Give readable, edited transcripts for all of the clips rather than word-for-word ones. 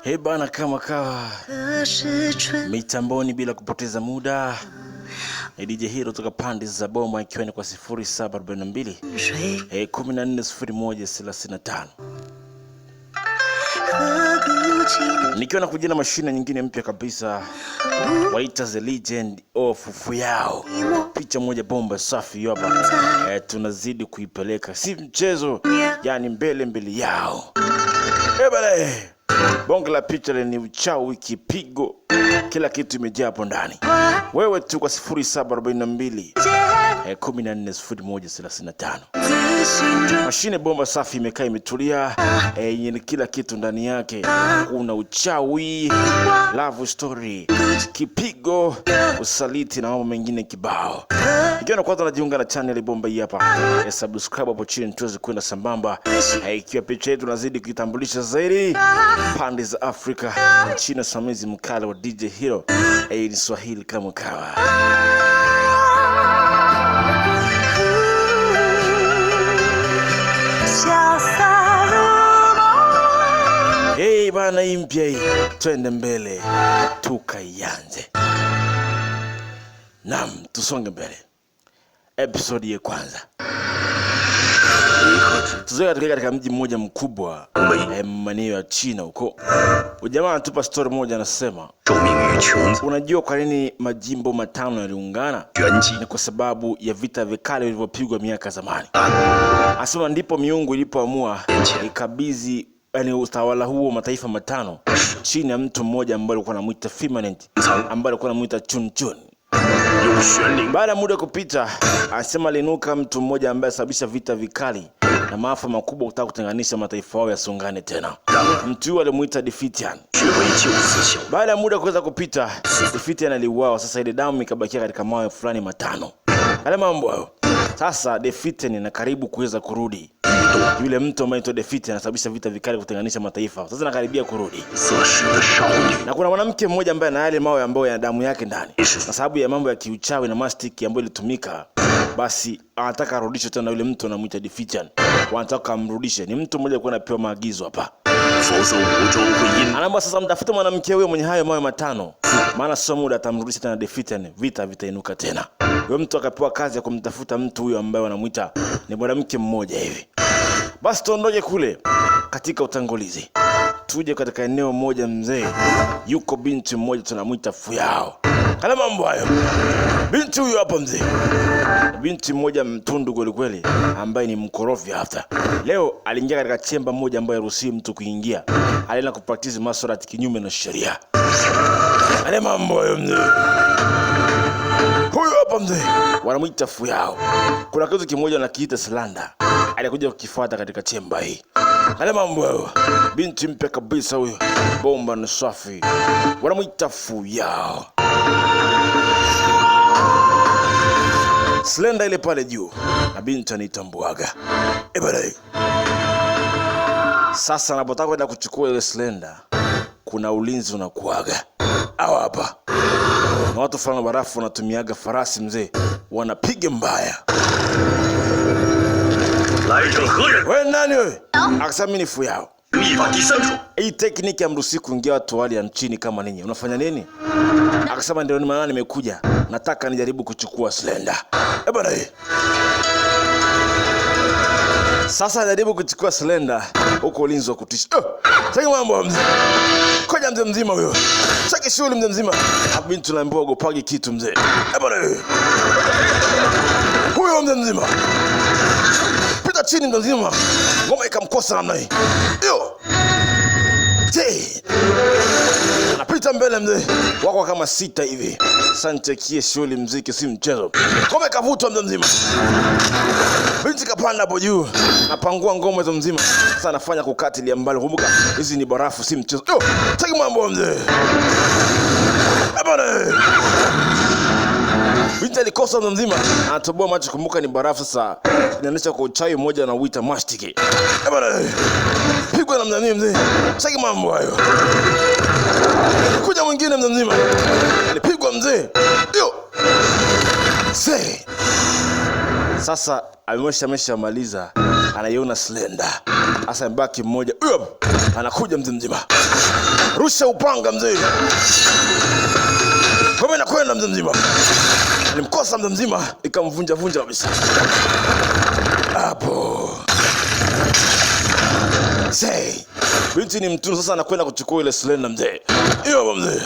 Hey bana, kama kawa mitamboni bila kupoteza muda ni DJ Hero toka pande za Boma, ikiwa ni kwa 0742 140135 nikiwa na kuja na mashine nyingine mpya kabisa, waita The Legend of Fuyao. Picha moja bomba safi hiyo hapa. Tunazidi kuipeleka, si mchezo, yani mbele mbele yao. Ebale, bonge la picha lenye uchawi, kipigo, kila kitu imejaa hapo ndani. Wewe tu kwa 0742 140135. Mashine bomba safi imekaa imetulia, yenye kila kitu ndani yake. Kuna uchawi, love story, kipigo, usaliti na mambo mengine kibao. Ikiwa na kwanza unajiunga na channel bomba hii hapa, subscribe hapo chini tuweze kwenda sambamba. Ikiwa picha yetu nazidi kuitambulisha zaidi pande za Afrika chini ya usimamizi mkali wa DJ Hero. Ni Swahili kama kawa. Hey bana, hii mpya hii, twende mbele tukaianze. Naam, tusonge mbele. Episode ya kwanza. Tuzoea tukiwa katika mji mmoja mkubwa, maeneo ya China huko. Ujamaa anatupa story moja, anasema, unajua kwa nini majimbo matano yaliungana? Ni kwa sababu ya vita vikali vilivyopigwa miaka zamani. Anasema ndipo miungu ilipoamua ikabidhi, yani utawala huo mataifa matano chini ya mtu mmoja ambaye alikuwa anamuita Firmament, ambaye alikuwa anamuita Chun Chun. Baada ya muda kupita, anasema alinuka mtu mmoja ambaye alisababisha vita vikali na maafa makubwa kutaka kutenganisha mataifa yao yasiungane tena. Mtu huyu alimuita Defitian. Baada ya muda kuweza kupita, Defitian aliuawa. Sasa ile damu ikabakia katika mawe fulani matano. Yale mambo hayo. Sasa Defitian anakaribu kuweza kurudi. Yule mtu ambaye anaitwa Defitian anasababisha vita vikali kutenganisha mataifa. Sasa anakaribia kurudi. Na kuna mwanamke mmoja ambaye ana yale mawe ambayo yana damu yake ndani. Kwa sababu ya mambo ya kiuchawi na mastiki ambayo ilitumika, basi anataka arudishwe tena yule mtu anamuita Defitian. Wanataka amrudishe. Ni mtu mmoja alikuwa anapewa maagizo hapa. Anaomba sasa mtafute mwanamke huyo mwenye hayo mawe matano, maana sio muda atamrudisha tena Defitian, vita vitainuka tena. Huyo mtu akapewa kazi ya kumtafuta mtu huyo ambaye wanamuita ni mwanamke mmoja hivi. Basi tuondoke kule katika utangulizi, tuje katika eneo moja mzee, yuko binti mmoja tunamuita Fuyao. Kana mambo hayo. Binti huyu hapa mzee, binti mmoja mtundu kweli kweli, ambaye ni mkorofi hata. Leo aliingia katika chemba moja ambayo haruhusiwi mtu kuingia. Alienda kupractice masuala kinyume na sheria. Ale mambo hayo mzee. Huyu hapa mzee, wanamuita Fuyao. Kuna kitu kimoja wanakiita Slanda, alikuja kukifuata katika chemba hii. Ale mambo hayo. Binti mpya kabisa huyo, bomba na safi, wanamuita Fuyao. Slender ile pale juu, na binti anaitambuaga. Ebare. Sasa anapotaka kwenda kuchukua ile Slender, kuna ulinzi unakuaga. Hawa hapa na watu fulani barafu wanatumiaga farasi mzee, wanapiga mbaya. Wewe nani wewe? Akasema mimi ni Fuyao. Hii tekniki hamruhusi kuingia watu wali ya nchini kama ninyi. Unafanya nini? Akasema ndio maana nimekuja. Nataka nijaribu kuchukua Slender. Bwana. Sasa anajaribu kuchukua Slender huko ulinzi wa kutisha. Cheki mambo mzee. Koja mzee mzima huyo. Cheki shughuli mzee mzima. Hapo binti tunaambiwa ogopagi kitu mzee. Bwana. Huyo mzee mzima. Pita chini mzee mzima. Ngoma ikamkosa namna hii. Yo. Je. Anapita mbele mzee. Wako kama sita hivi. Sante kie shughuli mziki si mchezo. Ngoma ikavutwa mzee mzima. Binti kapanda hapo juu. Napangua ngoma hizo mzima. Sasa anafanya kukatilia mbali. Kumbuka hizi ni barafu si mchezo. Yo, cheki mambo mzee. Bwana. Binti alikosa mzee mzima. Anatoboa macho, kumbuka ni barafu sasa. Inaonyesha kwa uchawi mmoja anauita mastiki. Bwana. Pigwa na mzee mzee. Cheki mambo hayo. Kuja mwingine mzee mzima. Alipigwa mzee. Yo. Se. Sasa ameshamaliza, anaiona slender. Sasa mbaki mmoja. Huyo anakuja mzee mzima. Rusha upanga mzee. Kama inakwenda mzee mzima. Alimkosa mzee mzima, ikamvunja vunja kabisa. Hapo. Say, binti ni mtunu sasa, anakwenda kuchukua ile slender mzee. Hiyo mzee.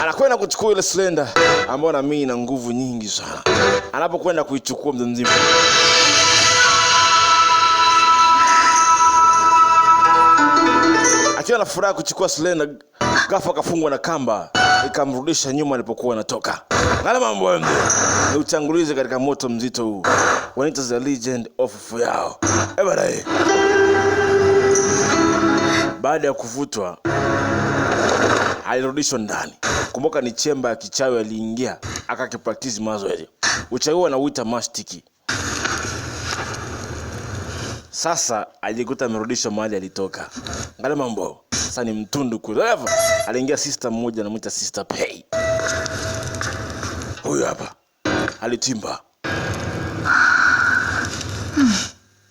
Anakwenda kuchukua ile slender ambayo na mimi ina nguvu nyingi sana. Anapokwenda kuichukua mzee mzima, akiwa na furaha kuchukua slender, ghafla akafungwa na kamba ikamrudisha nyuma alipokuwa anatoka. Ngala mambo hayo mzee. Ni utangulizi katika moto mzito huu. Wanaita The Legend of Fuyao. Eh bana. Baada ya kuvutwa alirudishwa ndani. Kumbuka ni chemba ya kichawi aliingia akakipractice mazoezi. Uchawi wanauita mastiki. Sasa alijikuta amerudishwa mahali alitoka. Ngala mambo. Sasa ni mtundu kule. Aliingia sister mmoja anamuita Sister Pei. Huyu hapa. Alitimba.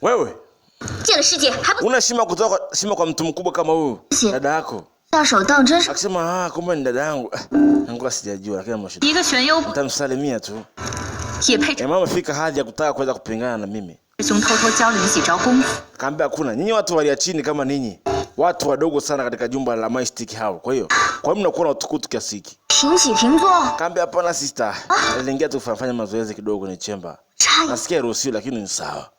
Wewe una heshima kutoka heshima kwa mtu mkubwa kama huyu? Dada yako. Akisema ah, kumbe ni dada yangu. Ngoja sijajua lakini mshida. Nitamsalimia tu. Mama fika hadhi ya kutaka kuweza kupingana na mimi. Kaambia hakuna. Nyinyi watu walia chini kama ninyi. Watu wadogo sana katika jumba la Mystic hao. Kwa hiyo, kwa nini mnakuwa na utukutu kiasi hiki? Kaambia hapana sister. Niliingia tu kufanya mazoezi kidogo kwenye chemba. Nasikia ruhusiwi lakini ni sawa.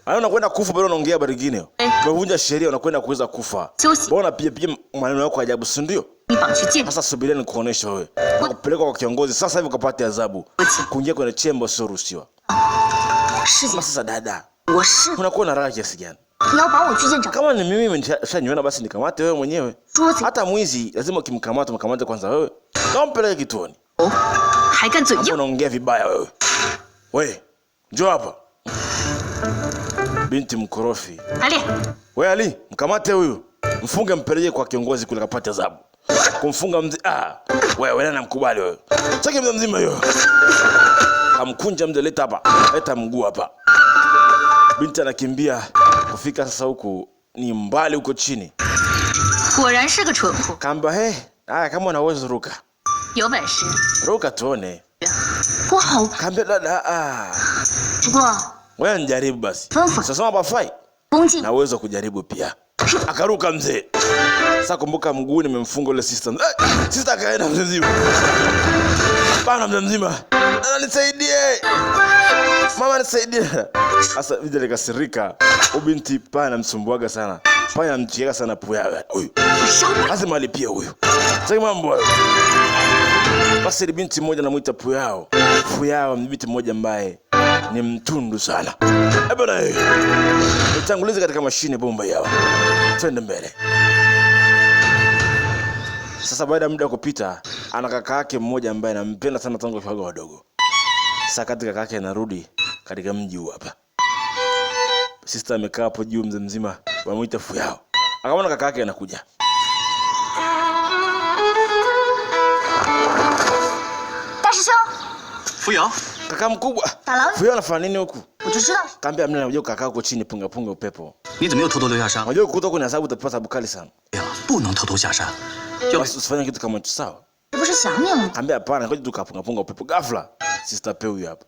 Hayo unakwenda kufa bado unaongea habari nyingine. Umevunja sheria unakwenda kuweza kufa. Mbona pia pia maneno yako ajabu, si ndio? Sasa subiria nikuoneshe wewe. Nakupeleka kwa kiongozi sasa hivi ukapate adhabu. Kuingia kwenye chemba sio ruhusiwa. Sasa dada, unakuwa na raha kiasi gani? Kama ni mimi nishaniona basi nikamate wewe mwenyewe. Hata mwizi lazima ukimkamata mkamate kwanza wewe. Kama mpeleke kituoni. Unaongea vibaya wewe. Wewe, njoo hapa. Binti mkorofi. Ali. Wewe Ali, mkamate huyu. Mfunge mpeleke kwa kiongozi kule kapate adhabu. Kumfunga mzee, wewe nani namkubali wewe? Cheki mzee mzima hiyo. Kamkunja mzee, leta hapa. Leta mguu hapa. Binti anakimbia kufika sasa huku ni mbali huko chini. Kamba he, haya kama una uwezo ruka. Ruka tuone. Kamba dada, Wewe nijaribu basi. Sasa hapa fai. Na uwezo kujaribu pia. Akaruka mzee. Sasa kumbuka mguu nimemfunga yule sister. Sister akaenda mzee mzima. Bana mzee mzima. Dada nisaidie. Mama nisaidie. Sasa vile nikasirika. Ubinti pana anamsumbuaga sana. Pana anamchiaga sana pua huyu. Lazima alipie huyu. Sasa mambo hayo. Basi ni binti mmoja anamuita Puyao. Puyao ni binti mmoja ambaye ni mtundu sana. Eh bana, nitangulize katika mashine bomba yao. Twende mbele. Sasa baada ya muda kupita, ana kaka yake mmoja ambaye anampenda sana tangu wakiwa wadogo. Sasa katika kaka yake anarudi katika mji huu hapa. Sister amekaa hapo juu mzee mzima, wanamuita Fuyao. Akaona kaka yake anakuja. Fuyao. Kaka mkubwa. Fuyao anafanya nini huku? Kaambia mimi najua kaka huko chini punga punga upepo. Unajua kukuta kuna adhabu utapata adhabu kali sana. Basi usifanye kitu kama hicho sawa? Kaambia hapana, ngoja tukapunga punga upepo ghafla. Sister Pei huyu hapa.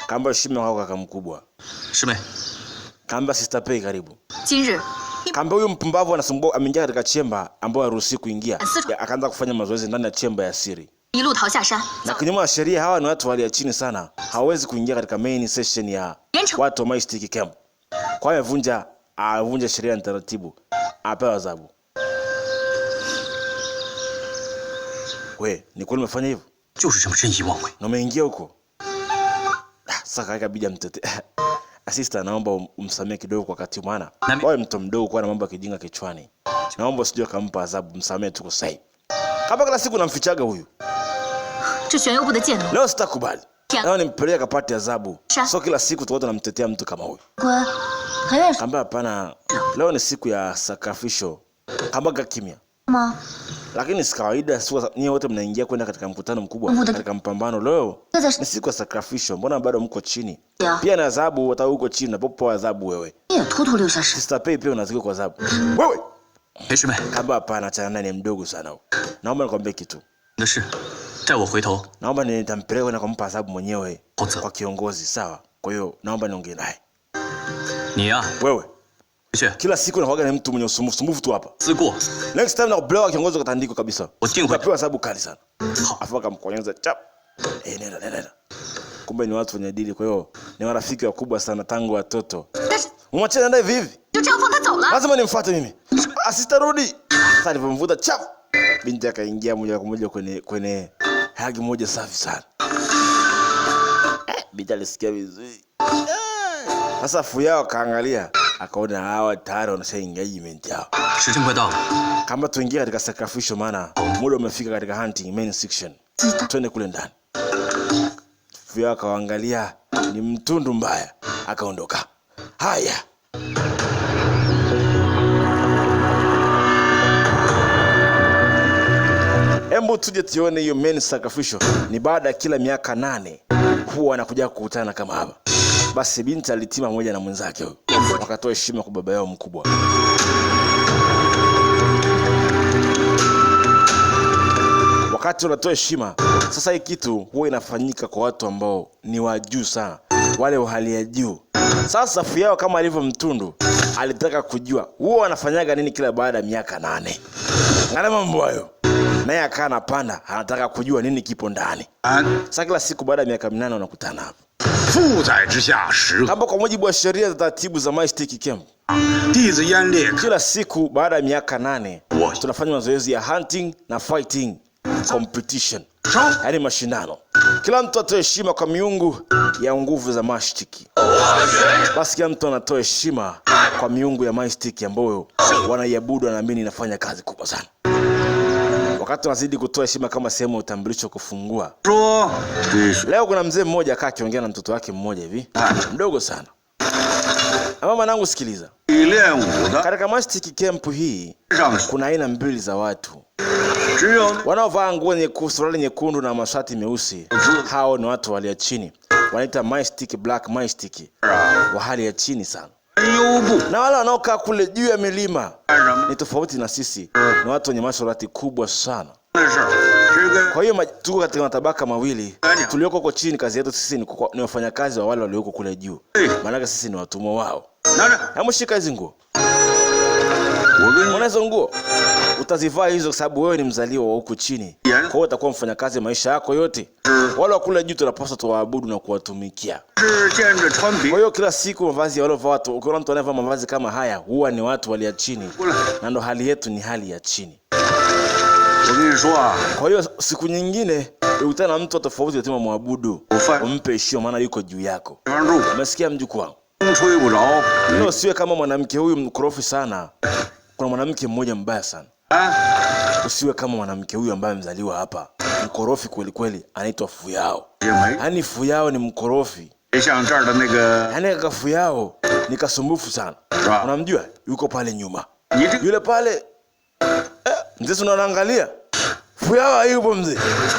Kaambia heshima kwako kaka mkubwa. Kaambia Sister Pei karibu. Kaambia huyu mpumbavu anasumbua, ameingia katika chemba ambayo haruhusiwi kuingia. Akaanza kufanya mazoezi ndani ya chemba ya siri. Na kinyume na sheria hawa ni watu walio chini sana. Hawawezi kuingia katika main session ya watu wa Mystic Camp. Kwa hiyo avunja sheria na taratibu. Apewe adhabu. We, ni kweli umefanya hivyo? Na umeingia huko? Sasa kaka ikabidi amtetee. Sister, naomba umsamee kidogo kwa wakati maana. Wewe mtu mdogo kwa na mambo ya kijinga kichwani. Naomba usije ukampa adhabu, msamee tu kwa sasa hivi. Kama kila siku namfichaga huyu. Leo sitakubali. Leo nimpeleke akapate adhabu. Sio kila siku tuko tunamtetea mtu kama huyu. Kamba hapana. Leo ni siku ya sakafisho. Kamba kimya. 吗？ Lakini si kawaida, nyie wote mnaingia kwenda katika mkutano mkubwa, katika mpambano leo. Ni siku ya sacrificial, mbona bado mko chini? Pia na adhabu, hata uko chini unapopewa adhabu wewe. Sister Pei pia unazikwa kwa adhabu. Wewe! Kamba hapana, achana naye, ni mdogo sana huyo. Naomba nikwambie kitu. Naomba nitampeleka na kumpa adhabu mwenyewe kwa kiongozi, sawa? Kwa hiyo naomba niongee naye. Wewe. Kila siku nakuwaga ni mtu mwenye usumbufu tu hapa. Next time nakupeleka kiongozi ukatandikwa kabisa. Utapewa adhabu kali sana. Afu akamkonyeza chap. Nenda nenda. Kumbe ni watu wenye dili, kwa hiyo ni marafiki wakubwa sana tangu watoto. Umwachie nenda hivi hivi. Lazima nimfuate mimi. Asitarudi. Sasa alipomvuta chap, binti akaingia moja kwa moja kwenye hagi moja safi sana. Binti alisikia vizuri. Sasa Fuyao akaangalia, akaona hawa tayari wanasha engagement yao. Kama tuingie katika sacrificial, maana muda umefika katika hunting main section. Twende kule ndani. Fuyao akaangalia ni mtundu mbaya, akaondoka. Haya. Embu tuje tuone hiyo main sacrificial. Ni baada ya kila miaka 8 huwa wanakuja kukutana kama hapa. Basi binti alitima moja na mwenzake huyo, wakatoa heshima kwa baba yao mkubwa. Wakati unatoa heshima, sasa hii kitu huwa inafanyika kwa watu ambao ni wa juu sana, wale wa hali ya juu. Sasa Fuyao kama alivyo mtundu, alitaka kujua huwa wanafanyaga nini kila baada ya miaka 8. Ngana mambo hayo. Naye akaa anapanda, anataka kujua nini kipo ndani. Sasa kila siku baada ya miaka 8 wanakutana hapo. Kama kwa mujibu wa sheria za taratibu za Mystic Camp, kila siku baada ya miaka 8 tunafanya mazoezi ya hunting na fighting competition, yaani mashindano. Kila mtu atoe heshima kwa miungu ya nguvu za Mystic. Basi kila mtu anatoa heshima kwa miungu ya Mystic ambayo wanaiabudu na naamini inafanya kazi kubwa sana. Wakati wanazidi kutoa heshima kama sehemu ya utambulisho kufungua. Leo kuna mzee mmoja akaa akiongea na mtoto wake mmoja hivi, mdogo sana. Mama mwanangu sikiliza. Katika Mystic Camp hii kuna aina mbili za watu. Wanaovaa nguo nyekundu, suruali nyekundu na mashati meusi, hao ni watu wa hali ya chini. Wanaita Mystic Black Mystic, wa hali ya chini sana. Na wale wanaokaa kule juu ya milima ni tofauti na sisi, ni watu wenye masharti kubwa sana. Kwa hiyo tuko katika matabaka mawili. Tulioko huko chini kazi yetu sisi ni wafanyakazi wa wale walioko kule juu. Maana sisi ni watumwa wao. Hebu shika hizi nguo. Unaona hizo nguo? Utazivaa hizo kwa sababu wewe ni mzaliwa wa huku chini. Kwa hiyo utakuwa mfanyakazi maisha yako yote. Wale wa kule juu tunapaswa tuwaabudu na kuwatumikia. Kwa hiyo kila siku mavazi ya wale watu, ukiona mtu anayevaa mavazi kama haya, huwa ni watu walio chini. Na ndo hali yetu ni hali ya chini. Kwa hiyo siku nyingine ukutana na mtu tofauti lazima muabudu, umpe heshima maana yuko juu yako. Umesikia mjukuu wangu? Leo usiwe kama mwanamke huyu mkorofi sana. Kuna mwanamke mmoja mbaya sana. Usiwe kama mwanamke huyu ambaye amezaliwa hapa, mkorofi kweli kweli, anaitwa Fuyao. Yaani Fuyao ni mkorofi. Yaani kaka Fuyao ni kasumbufu sana. Unamjua? Yuko pale nyuma. Yule pale mzee tunaangalia. Fuyao hayupo mzee.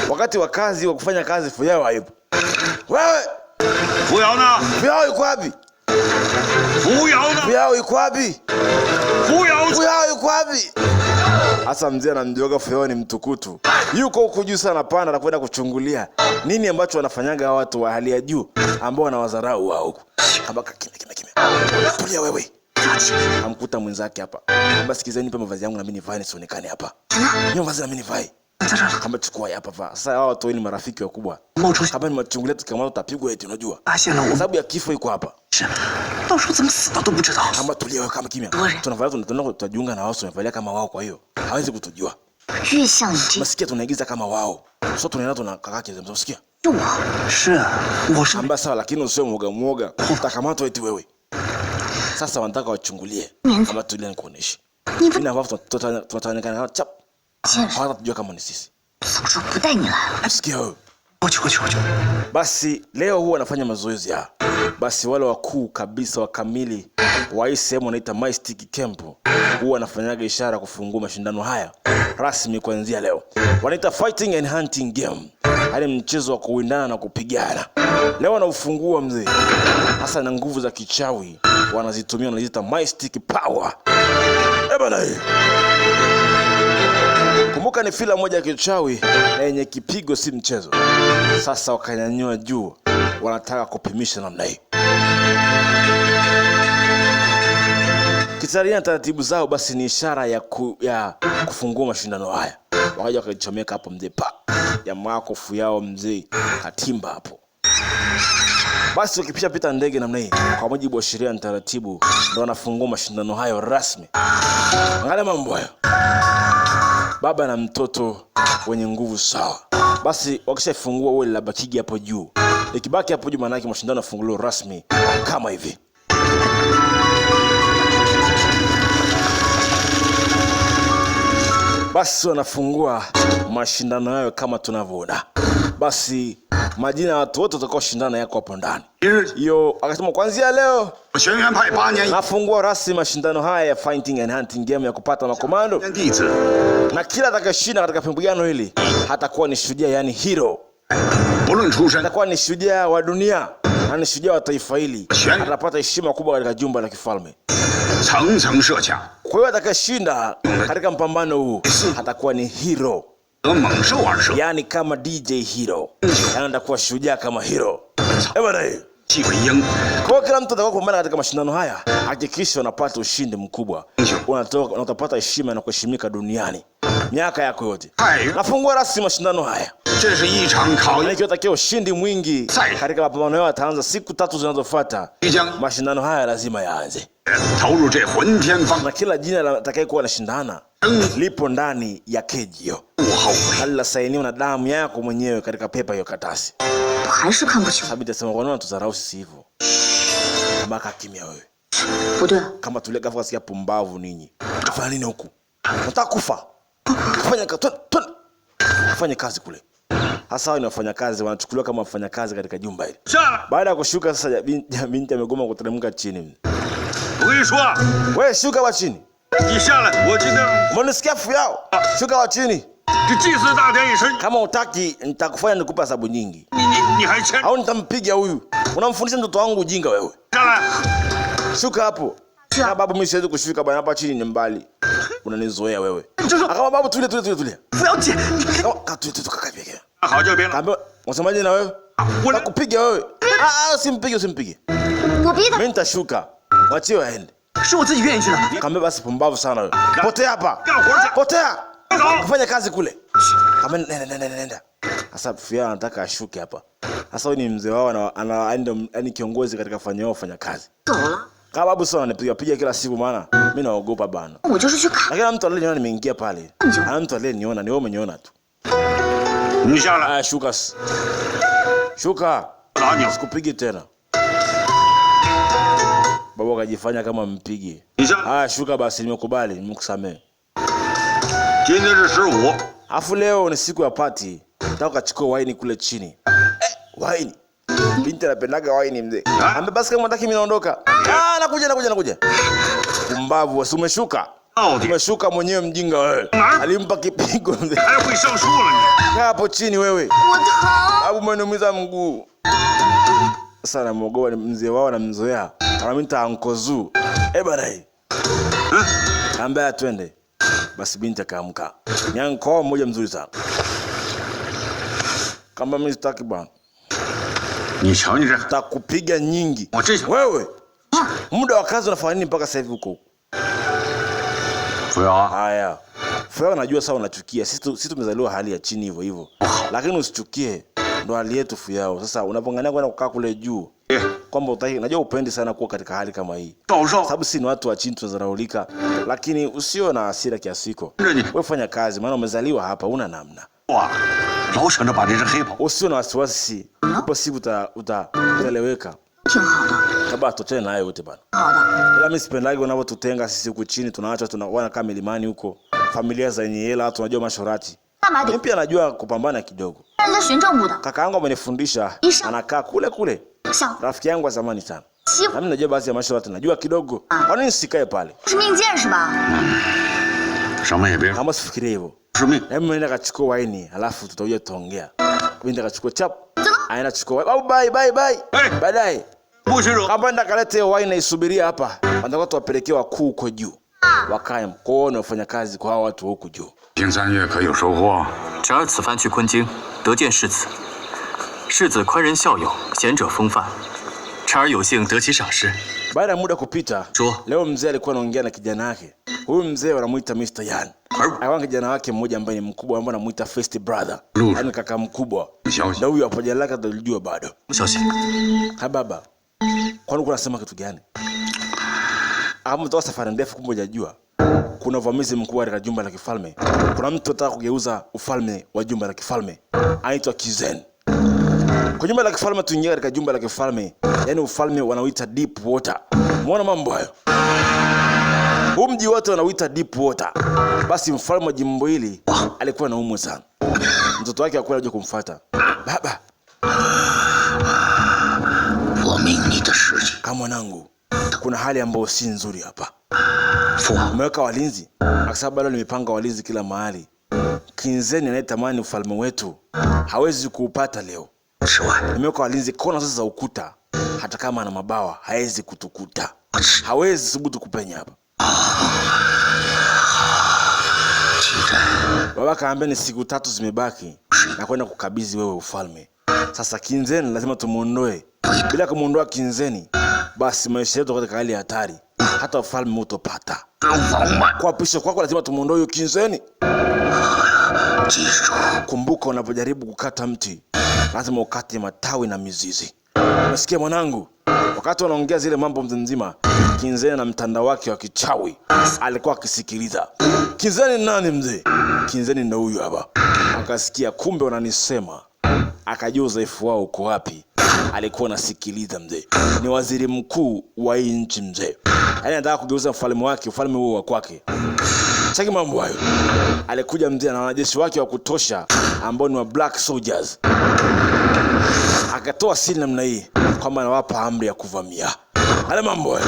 Wakati wa kazi wa kufanya kazi Fuyao hayupo. Wewe! Fuyao na? Fuyao yuko wapi? Fuyao na? Fuyao yuko wapi? Fuyao! Fuyao yuko wapi? Hasa mzee anamjioga Fuyao ni mtukutu. Yuko huko juu sana panda na kwenda kuchungulia nini ambacho wanafanyaga hawa watu wa hali ya juu ambao wanawadharau wao huko. Kabaka kimya kimya kimya. Tulia wewe. Amkuta mwenzake hapa. Kamba sikizeni, nipe mavazi yangu na mimi nivae nisionekane hapa. Nipe mavazi na mimi nivae. Kamba chukua hapa vaa. Sasa hawa watu ni marafiki wakubwa. Kamba ni machungulia tukiamua tutapigwa eti unajua. Sababu ya kifo iko hapa. Kamba tulia wewe kama kimya. Tunavalia tunataka tutajiunga na wao, tunavalia kama wao kwa hiyo. Hawezi kutujua. Nasikia tunaigiza kama wao. Sio tunaenda tunakaa kizembe, unasikia? Kamba sawa lakini usiwe mwoga mwoga. Utakamatwa eti wewe. Sasa wanataka wachungulie. Kama tulia nikuoneshe. Mimi na wao tutaonekana chap. Hawatatujua kama ni sisi. Sikia wewe. Basi leo huwa anafanya mazoezi ya. Basi wale wakuu kabisa wakamili wa hii sehemu wanaita Mystic Camp huwa wanafanyaga ishara kufungua mashindano haya rasmi kuanzia leo. Wanaita fighting and hunting game, yaani mchezo wa kuwindana na kupigana. Leo wanaufungua mzee, hasa na nguvu za kichawi wanazitumia, wanaziita Mystic Power. Eh bana, kumbuka ni filamu moja ya kichawi na yenye kipigo, si mchezo. Sasa wakanyanyua juu, wanataka kupimisha namna hii. Kitaria na taratibu zao, basi ni ishara ya kufungua mashindano haya. Wakaja wakaichomeka hapo mzee, pa jamaa kofu yao mzee katimba hapo. Basi wakipisha pita ndege namna hii, kwa mujibu wa sheria na taratibu, ndo wanafungua mashindano hayo rasmi. Angalia mambo hayo, baba na mtoto wenye nguvu sawa. Basi wakishafungua ule labakigi hapo juu, ikibaki hapo juu, maana yake mashindano yafunguliwa rasmi kama hivi. Basi wanafungua mashindano hayo kama tunavyoona. Basi majina ya watu wote watakaoshindana yako hapo ndani. Hiyo akasema kuanzia leo 轩辕派8年 nafungua rasmi mashindano haya ya fighting and hunting game ya kupata makomando, 弟子 na kila atakayeshinda katika pambano hili hatakuwa ni shujaa, yani hero, 不论出身， atakuwa ni shujaa wa dunia na ni shujaa wa taifa hili, atapata heshima kubwa katika jumba la kifalme. 层层设卡， Kwa hiyo atakayeshinda katika mpambano huu atakuwa ni hero, 得猛兽而设， yani kama DJ Hero, yani atakuwa shujaa kama hero. Eh bwana, hii. 纪为鹰， Kwa hiyo kila mtu atakao kupambana katika mashindano haya, hakikisha unapata ushindi mkubwa, unatoka na utapata heshima na kuheshimika duniani miaka yako yote. 太 Nafungua rasmi mashindano haya, 这是一场考 na 验， ikiwatakia ushindi mwingi katika mapambano hayo yataanza siku 3 zinazofuata. 即将 Mashindano haya lazima yaanze, 投入这浑天方 na kila jina atakayekuwa anashindana lipo ndani ya keji hiyo, 不后悔。 na linasainiwa na damu yako mwenyewe katika pepa hiyo karatasi. 我还是看不清。 Sabi tasema kwa nini unatudharau sisi hivyo? Maka kimya wewe. 不对， Kama tulia ghafla kasikia pumbavu ninyi. Fanya nini huku? Nataka kufa. Fanya Fanya kazi kule. Hasa hao ni wafanyakazi, wanachukuliwa kama wafanyakazi katika jumba hili. 下来， Baada ya kushuka sasa, binti amegoma kuteremka chini. 我跟你说， Wewe shuka wa chini. 你下来，我今天 Umenisikia fu yao? Shuka wa chini. 这祭祀大典一身， Kama utaki nitakufanya nikupe adhabu nyingi. 你你你还牵 Au nitampiga huyu. Unamfundisha mtoto wangu ujinga wewe. 下来， Shuka hapo. Na babu, mimi siwezi kushuka bwana, hapa chini ni mbali. Unanizoea wewe. Akama babu, tulia tulia tulia tulia. 不要紧，你 Kama tulia tulia kaka peke. 好就别了。 Kaambia unasemaje na wewe? Nakupiga wewe. Ah ah, usimpige usimpige. 我逼他。 Mimi nitashuka. Mwachie aende. 是我自己愿意去的。 Kaambia basi pumbavu sana wewe. Potea hapa. 干活去， Potea. 走。 Kufanya kazi kule. Kaambia nenda nenda nenda. Sasa Fia anataka ashuke hapa. Sasa huyu ni mzee wao na ana yani kiongozi katika fanya wao fanya kazi. 走了， Kama babu sana ananipiga piga kila siku maana mimi naogopa bana. 我就是去看。 Lakini mtu aliyeniona nimeingia pale. Ana mtu aliyeniona ni wewe umeniona tu. 你下来， Aya, shuka. Shuka. 打你！ Sikupigi tena. Babu akajifanya kama mpige. 你下来， Aya, shuka basi, nimekubali, nimekusamehe. 今天是15， Afu leo ni siku ya party. Nataka ukachukue waini kule chini. Waini. Binti anapendaga waini mzee. Ambe basi kama unataka mimi naondoka. Ah, nakuja nakuja nakuja. Pumbavu, si umeshuka? 到底 Umeshuka mwenyewe mjinga wewe. Alimpa kipigo mzee. 还会上树了你？ Kaa hapo chini wewe. 我疼。 Babu umeniumiza mguu. Sasa namuogopa mzee wao anamzoea. Anamwita Uncle Zoo. Eh bana hii. Ambaye twende. Basi binti akaamka. Nyanko mmoja mzuri sana. Kama mimi sitaki bwana. 你瞧你这， Takupiga nyingi. 我这想 Wewe. Muda wa kazi unafanya nini mpaka sasa hivi huko? 扶摇， Haya. Furaha najua sawa unachukia. Sisi tumezaliwa hali ya chini hivyo hivyo. Lakini usichukie. Ndo hali yetu Fuyao. Sasa unapongania kwenda kukaa kule juu kwamba utaki, najua upendi sana kuwa katika hali kama hii. 赵少， Sababu sisi ni watu wa chini tunadharaulika, lakini usio na hasira kiasi hiko. Wewe fanya kazi, maana umezaliwa hapa, una namna. 哇，老想着把这只黑跑。 Usio na wasiwasi, upo siku utaeleweka. 挺好的， Kaba tuachane na hayo yote bana. 好的。 Ila mimi sipendagi wanavyotutenga sisi huku chini, tunaachwa tunakuwa kama milimani huko, familia zenye hela, watu wanajua mashorati. 干嘛得 Mimi pia najua kupambana kidogo. 人家巡政部的？ Kaka yangu amenifundisha, anakaa kule kule. 小 Rafiki yangu wa zamani sana. 欺负 Na mimi najua baadhi ya maisha watu najua kidogo. Kwa nini sikae pale? 是命贱是吧？ 什么也别 Kama sifikirie hivyo. 是命。 Hebu nenda kachukua waini, alafu tutakuja tutaongea. Mimi nikachukua chap. Aenda chukua waini. Oh, bye bye bye. Hey. Baadaye. 不许惹！ Kama nenda kalete hiyo waini naisubiria hapa. Wanataka tuwapelekee wakuu huko juu. Wakae mkono wafanya kazi kwa hao watu huku juu. 行三月可有收获？ 侄儿此番去昆京，得见世子。世子宽仁孝友，贤者风范，侄儿有幸得其赏识。 Baada ya muda kupita, Sure. leo mzee alikuwa anaongea na kijana wake. Huyu mzee wanamuita Mr. Yan. Alikuwa na kijana wake mmoja ambaye ni mkubwa ambaye anamuita First Brother. Lulu. Yaani kaka mkubwa. 消息 Na huyu hapo jina lake hatulijua bado. 消息， Ha baba. Kwani uko unasema kitu gani? Ama toka safari ndefu kumbe hujajua. Kuna uvamizi mkubwa katika jumba la kifalme. Kuna mtu anataka kugeuza ufalme wa jumba la kifalme. Anaitwa Kizen. Kwa jumba la kifalme tuingia katika jumba la kifalme. Yaani ufalme wanauita Deep Water. Muona mambo hayo? Huu mji wote wanauita Deep Water. Basi mfalme wa jimbo hili alikuwa anaumwa sana. Mtoto wake hakuwa anajua kumfuata. Baba, 我命你的事情， kama mwanangu, kuna hali ambayo si nzuri hapa. 父王 Umeweka walinzi, akasema bado nimepanga walinzi kila mahali. Kinzeni anayetamani ufalme wetu hawezi kuupata leo. 此外， Nimeweka walinzi kona zote za ukuta, hata kama ana mabawa hawezi kutukuta, hawezi thubutu kupenya hapa. 记着 Baba kaambia ni siku tatu zimebaki na kwenda kukabidhi wewe ufalme. Sasa Kinzeni lazima tumuondoe. Bila kumuondoa Kinzeni, basi maisha yetu katika hali ya hatari, hata ufalme hutopata. 这王八， Kuapishwa kwako lazima tumuondoe huyo Kinzeni. 记住， Kumbuka, unapojaribu kukata mti lazima ukate matawi na mizizi. Unasikia mwanangu? Wakati wanaongea zile mambo mzee mzima, Kinzeni na mtandao wake wa kichawi alikuwa akisikiliza. Kinzeni ni nani mzee? Kinzeni ndo huyu hapa. Akasikia kumbe wananisema, akajua udhaifu wao uko wapi. Alikuwa anasikiliza mzee, ni waziri mkuu wa hii nchi mzee, yaani anataka kugeuza mfalme wake, ufalme huo wa kwake. Cheki mambo hayo. Alikuja mzee na wanajeshi wake wa kutosha ambao ni wa Black Soldiers. Akatoa siri namna hii kwamba anawapa amri ya kuvamia. Haya mambo hayo.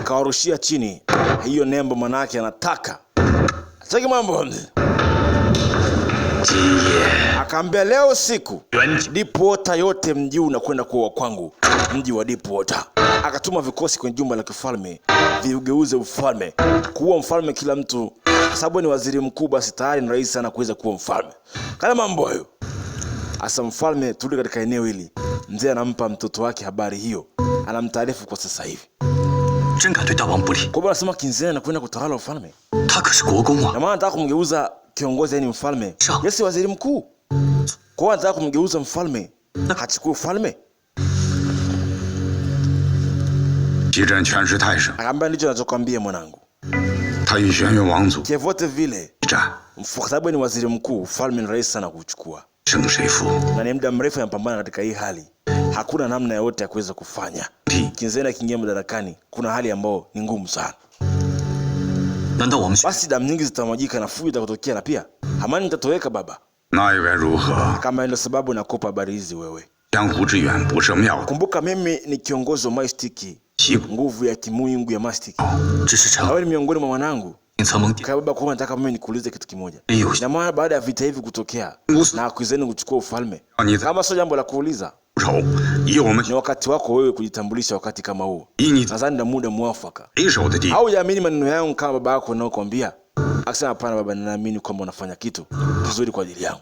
Akawarushia chini hiyo nembo, manake anataka. Cheki mambo mzee. 今夜 Akaambia leo usiku 元气 Deep Water yote mji unakwenda kuwa wa kwangu, mji wa Deep Water. Akatuma vikosi kwenye jumba la kifalme viugeuze ufalme kuwa mfalme kila mtu, kwa sababu ni waziri mkuu, basi tayari ni rahisi sana kuweza kuwa mfalme. Kana mambo hayo. Asa mfalme, turudi katika eneo hili. Mzee anampa mtoto wake habari hiyo, anamtaarifu kwa sasa hivi. 真敢对大王不利， Kwa hiyo anasema Kinzeni anakwenda kutawala ufalme, 他可是国公啊 na！ maana anataka kumgeuza kiongozi, yani mfalme. Sawa. Yeye si waziri mkuu, kwa hiyo anataka kumgeuza mfalme, hachukue ufalme. 激战权势太盛， Akaambia ndicho anachokwambia mwanangu. 他与轩辕王族 Kivote vile, 一战， kwa sababu ni waziri mkuu, ufalme ni rahisi sana kuchukua, 胜谁负？ na ni muda mrefu anapambana katika hii hali, hakuna namna yoyote ya kuweza kufanya. Ti. Kinzeni akiingia madarakani, kuna hali ambayo ni ngumu sana, 难道我们 basi damu nyingi zitamwagika na fujo itakotokea, na pia amani itatoweka baba. 那又该如何？ Kama ndio sababu nakupa habari hizi wewe. 江湖之远，不设妙 Kumbuka mimi ni kiongozi wa Mastiki, 计， nguvu ya kimungu ya Mastiki, 只是 na 臣 wewe ni miongoni mwa wanangu. 曾蒙 Kwa baba, kwa nataka mimi nikuulize kitu kimoja. 有 Na maana baada ya vita hivi kutokea na kuizeni kuchukua ufalme, 你在 kama sio jambo la kuuliza, 仇，以我们 ni wakati wako wewe kujitambulisha wakati kama huu. 以你 Nadhani ndio muda mwafaka. 为首的地， Au yaamini maneno yangu kama baba yako anayokuambia? Akasema hapana baba, ninaamini kwamba unafanya kitu kizuri kwa ajili yangu.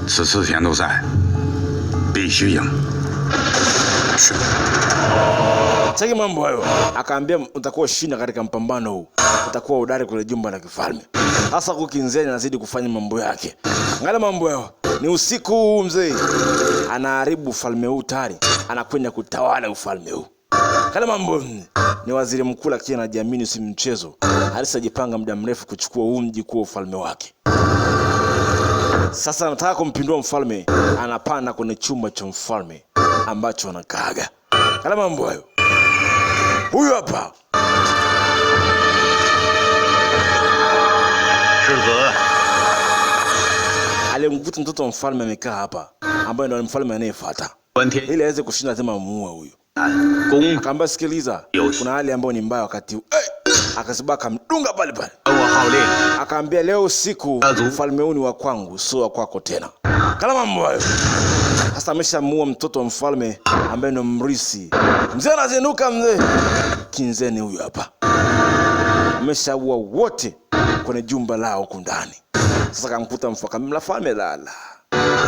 此次田斗赛必须赢。 是 Cheki mambo hayo. Akaambia utakuwa shinda katika mpambano huu, utakuwa hodari kwenye jumba la kifalme. Sasa huku Kinzeni anazidi kufanya mambo yake. Angalia mambo hayo, ni usiku huu mzee, anaharibu ufalme huu tayari, anakwenda kutawala ufalme huu. Angalia mambo, ni waziri mkuu lakini anajiamini, si mchezo. Alisajipanga muda mrefu kuchukua huu mji kuwa ufalme wake. Sasa anataka kumpindua mfalme, anapanda kwenye chumba cha mfalme ambacho anakaaga. Angalia mambo hayo. Huyu hapa 世子， Alimkuta mtoto wa mfalme amekaa hapa, ambaye ndio mfalme anayefuata. Ili aweze kushinda lazima amuue huyu. Akaambia sikiliza, kuna hali ambayo ni mbaya wakati huu. Akasema akamdunga pale pale. Akaambia leo usiku mfalme huu ni wa kwangu, sio wa kwako tena. Kala mambo hayo. Sasa ameshamuua mtoto wa mfalme ambaye ndo mrisi. Mzee anazinduka mzee. Kinzeni huyu hapa. Ameshaua wote kwenye jumba lao huko ndani. Sasa akamkuta mfalme lala.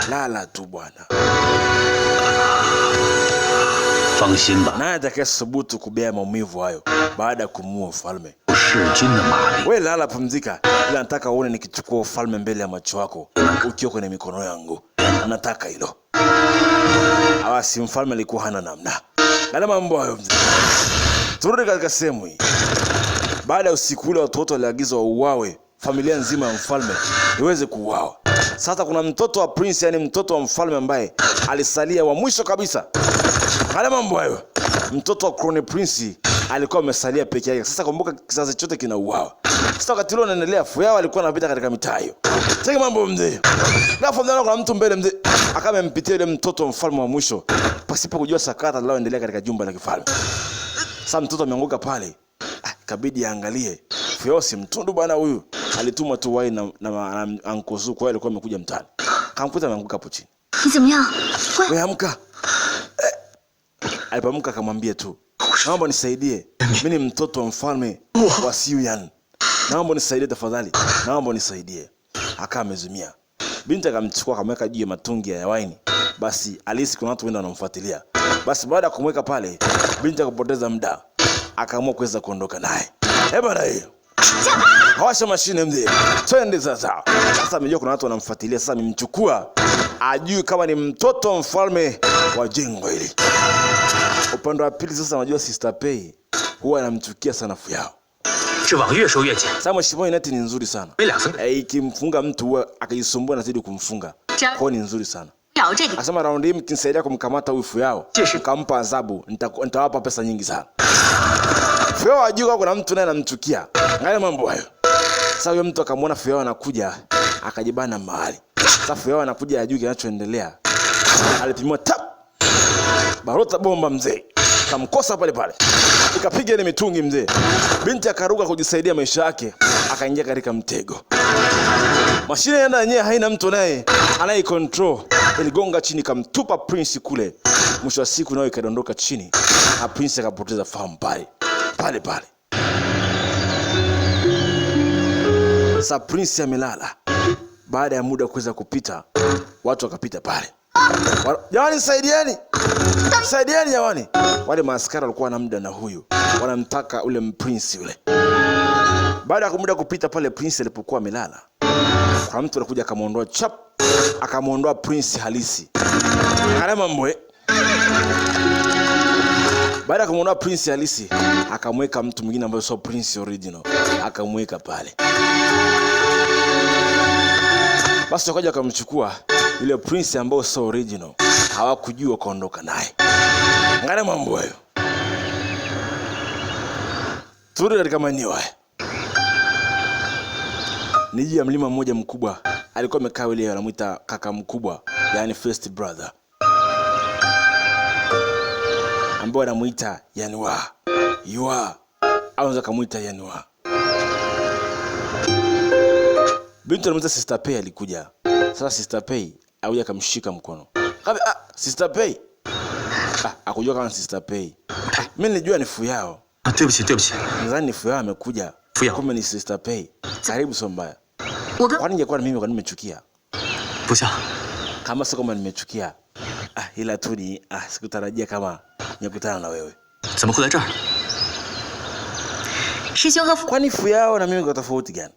Lala tu bwana. Naye atakayethubutu kubea maumivu hayo baada ya kumuua mfalme. Wewe lala, pumzika. Ila nataka uone nikichukua ufalme mbele ya macho yako ukiwa kwenye mikono yangu. Nataka hilo. Awasi mfalme alikuwa hana namna. Yale mambo hayo. Turudi katika sehemu hii. Baada ya usiku ule watoto waliagizwa wauawe, familia nzima ya mfalme iweze kuuawa. Sasa kuna mtoto wa prince, yani mtoto wa mfalme ambaye alisalia wa mwisho kabisa. Yale mambo hayo. Mtoto wa crown prince alikuwa amesalia peke yake. Sasa kumbuka kizazi chote kinauawa. Sasa wakati ule unaendelea, Fuyao alikuwa anapita katika mitaa hiyo. Cheki mambo mzee. Ghafla mzee kuna mtu mbele mzee akawa amempitia yule mtoto wa mfalme wa mwisho pasipo kujua sakata linaloendelea katika jumba la kifalme. Sasa mtoto ameanguka pale. Ikabidi aangalie. Fuyao si mtundu bwana huyu. Alitumwa tu wai na Uncle Zu, kwa hiyo alikuwa amekuja mtaani. Kamkuta ameanguka hapo chini. Wewe amka. Alipoamka akamwambia tu, naomba nisaidie. Mimi ni mtoto wa mfalme wa Siuyan. Naomba nisaidie tafadhali. Naomba nisaidie. Akawa amezimia. Binti akamchukua akamweka juu ya matungi ya waini. Basi alisi kuna watu wenda wanamfuatilia. Basi baada ya kumweka pale, binti akapoteza muda. Akaamua kuweza kuondoka naye. Eh bana hiyo. Hawasha mashine mzee. Twende sasa. Sasa amejua kuna watu wanamfuatilia. Sasa amemchukua. Ajui kama ni mtoto wa mfalme wa jengo hili. Upande wa pili sasa unajua Sister Pei huwa anamchukia sana Fuyao. Sasa mheshimiwa ineti ni nzuri sana. Ikimfunga mtu huwa akijisumbua na zidi kumfunga. Kwa ni nzuri sana. Asema round hii mkinisaidia kumkamata huyu Fuyao, nikampa adhabu, nitawapa pesa nyingi sana. Fuyao ajua kuna mtu naye anamchukia. Ngale mambo hayo. Sasa huyo mtu akamwona Fuyao anakuja, akajibana mahali. Sasa Fuyao anakuja ajui kinachoendelea. Alipimwa tap. Barota bomba mzee. Kamkosa pale pale. Ikapiga ile mitungi mzee. Binti akaruka kujisaidia maisha yake, akaingia katika mtego. Mashine yenda yenyewe haina mtu naye anaye control. Iligonga chini kamtupa prince kule. Mwisho wa siku nayo ikadondoka chini. Na prince akapoteza fahamu pale. Pale pale. Sasa prince amelala. Baada ya muda kuweza kupita, watu wakapita pale. Jamani saidieni. Saidieni jamani. Wale maaskari walikuwa na muda na huyu. Wanamtaka ule prince yule. Baada ya muda kupita pale prince alipokuwa amelala, kuna mtu alikuja akamuondoa chap, akamuondoa prince halisi. Kana mambo. Baada ya kumuondoa prince halisi, akamweka mtu mwingine ambaye sio prince original, akamweka pale. Basi wakaja akamchukua yule prince ambaye sio original. Hawakujua kaondoka naye. Ngana mambo hayo. Turudi katika maeneo haya. Ni juu ya mlima mmoja mkubwa. Alikuwa amekaa yule anamuita kaka mkubwa, yani first brother, ambaye anamuita Yanua. Yua. Au kumuita Yanua. Binti anamuita Sister Pei alikuja. Sasa Sister Pei alikuja akamshika mkono. Kabe, Sister Pei. Akujua kama Sister Pei. Mimi nilijua ni Fuyao. Nadhani ni Fuyao amekuja. Kumbe ni Sister Pei. Karibu sio mbaya. Kwani ningekuwa na mimi kwa nini nimechukia? Kama sio kama nimechukia. Ila tu ni sikutarajia kama nikutana na wewe. Kwani Fuyao na mimi kwa tofauti gani?